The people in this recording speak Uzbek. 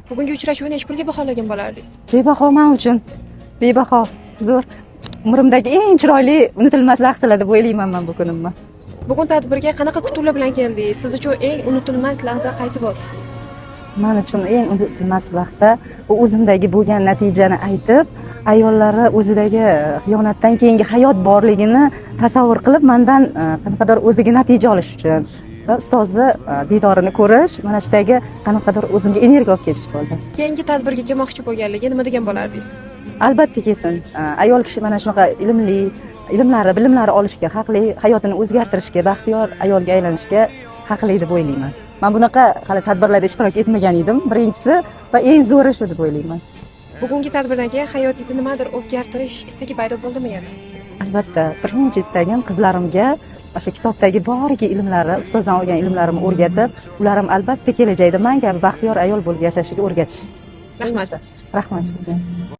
Bugungi uchrashuvni necha pulga baholagan bo'lardingiz? Bebaho man uchun. Bebaho, zo'r. Umrimdagi eng chiroyli, unutilmas lahzalar deb o'ylayman man bu kunimni. Bugun tadbirga qanaqa kutuvlar bilan keldingiz? Siz uchun eng unutilmas lahza qaysi bo'ldi? Man uchun eng unutilmas lahza bu o'zimdagi bo'lgan natijani aytib, ayollarni o'zidagi xiyonatdan keyingi hayot borligini tasavvur qilib, mandan qanaqadir o'ziga natija olish uchun va ustozni diydorini ko'rish, mana shundagi qanaqadir o'zimga energiya olib ketish bo'ldi. Keyingi tadbirga kelmoqchi bo'lganligi nima degan bo'lardingiz? Albatta kelsin. Ayol kishi mana shunaqa ilmli, ilmlari, bilimlari olishga haqli, hayotini o'zgartirishga, baxtiyor ayolga aylanishga haqli deb o'ylayman. Man bunaqa hali tadbirlarda ishtirok etmagan edim. Birinchisi va eng zo'ri shu deb o'ylayman. Bugungi tadbirdan keyin hayotingizni nimadir o'zgartirish istagi paydo bo'ldimi yana? Albatta, birinchi istagim qizlarimga o'sha kitobdagi boriki ilmlari, ustozdan olgan ilmlarimni o'rgatib, ular ham albatta kelajakda man kabi baxtiyor ayol bo'lib yashashiga o'rgatish. Rahmat. Rahmat sizga.